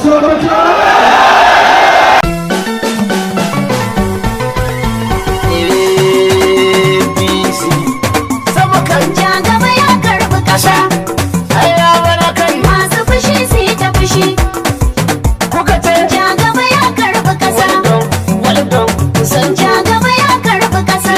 Sokoto. APC sama kan. Ja gaba ya karbi kasa. Ai ya bana kai. Masu fushi su yi ta fushi. Kuka ce. Ja gaba ya karbi kasa. Well done, well done. Ja gaba ya karbi kasa.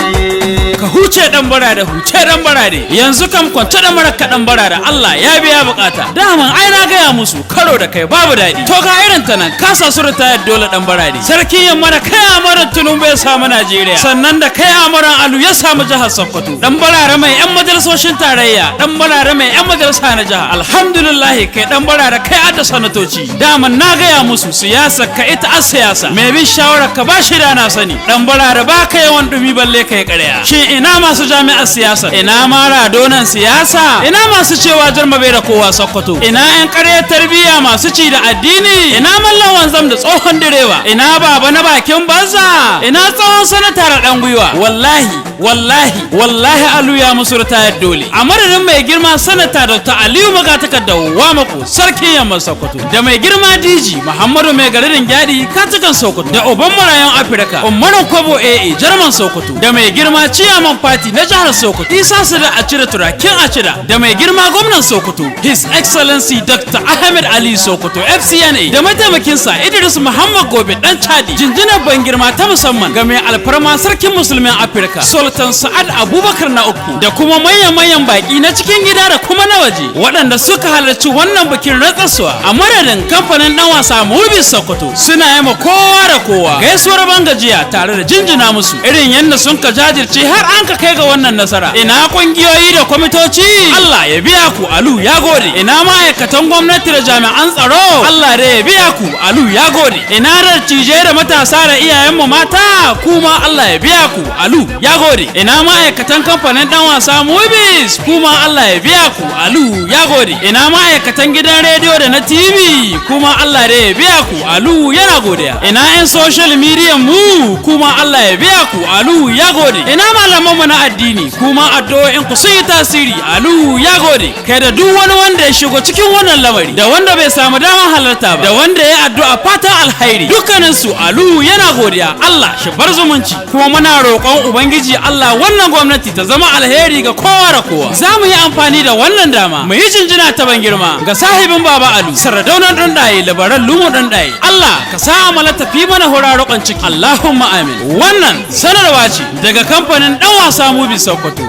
Ka huce, dan barade, huce, dan barade. Yanzu kam kwance da mara dan barade, Allah ya biya bukata. Daman ai na gaya musu karo da kai babu daɗi. To ga irin ta nan, ka sa su ritayar dole, dan barade. Sarkin Yamma, da kai Amaran Tinubu ya samu Najeriya, sannan da kai Amaran Alu ya samu jihar Sokoto. Dan barare mai yan majalisoshin tarayya, dan barare mai yan majalisa na jiha. Alhamdulillah, kai dan barare kai adda sanatoci. Daman na gaya musu siyasa ka ita a siyasa, mai bin shawarar ka ba shi da na sani. Dan barare, ba ka yawan dumi balle kai karya. Shin ina masu jami'ar siyasa? Ina maradonan siyasa? Ina masu cewa Jarma bai da kowa Sokoto? Ina yan karyar tarbiyya masu ci da addini? Ina mallan wanzam da tsohon direba? Ina baba na bakin banza? Ina tsohon sanata da dan gwiwa? Wallahi, wallahi, wallahi, Alu ya musu ritayar dole. A madadin mai girma Sanata Dr. Aliyu Magatakarda Wamako, Sarkin Yamman Sokoto, da mai girma DG Muhammadu Mai Garin Gyadi Katukan Sokoto, da uban marayan Afirka Umaru Kwabo AA Jarman Sokoto, da mai girma Ciyaman Party na jihar Sokoto Isa Sida a cire turakin a cira, da mai girma gwamnan Sokoto His Excellency Dr. Ahmed Ali Sokoto FCNA, da mataimakinsa Idris Muhammad Gobe dan Chadi, jinjinar ban girma ta musamman ga mai alfarma Sarkin Musulmin Afirka Sultan Sa'ad Abubakar na uku, da kuma manyan-manyan baki na cikin gida da kuma na waje waɗanda suka halarci wannan bikin rantsaswa, a madadin kamfanin dan wasa Movies Sokoto, suna yi ma kowa da kowa gaisuwar bangajiya tare da jinjina musu irin yadda sun ka jajirce har an ka kai ga wannan nasara. Ina kungiyoyi da kwamitoci? Allah ya biya ku, Alu ya gode. Ina ma'aikatan gwamnati da jami'an tsaro? Allah da ya biya ku, Alu ya gode. Ina dattijai da matasa da iyayenmu mata? Kuma Allah ya biya ku, Alu ya gode. Ina ma'aikatan kamfanin dan wasa Movies? Kuma Allah ya biya ku, Alu ya gode. Ina ma'aikatan gidan rediyo da na TV? Kuma Allah da ya biya ku, Alu yana godiya. Ina 'yan social media mu? Kuma Allah ya biya ku, Alu ya gode. Ina malamanmu na addini? Kuma addu'o'in ku sun yi tasiri, Alu ya gode. Kai, da duk wani wanda ya shigo cikin wannan lamari, da wanda bai samu damar halarta ba, da wanda ya addu'a fatan alkhairi, dukkanin su Alu yana godiya. Allah shi bar zumunci. Kuma muna roƙon Ubangiji Allah wannan gwamnati ta zama alheri ga kowa da kowa. Za mu yi amfani da wannan dama mu yi jinjina ta ban girma ga sahibin Baba Alu, Sardaunan Ɗanɗaye, Labaran Lumu Ɗanɗaye. Allah ka sa amala tafi mana hurarukan ciki, Allahumma amin. Wannan sanarwa ce daga kamfanin ɗan wasa Movie Sokoto.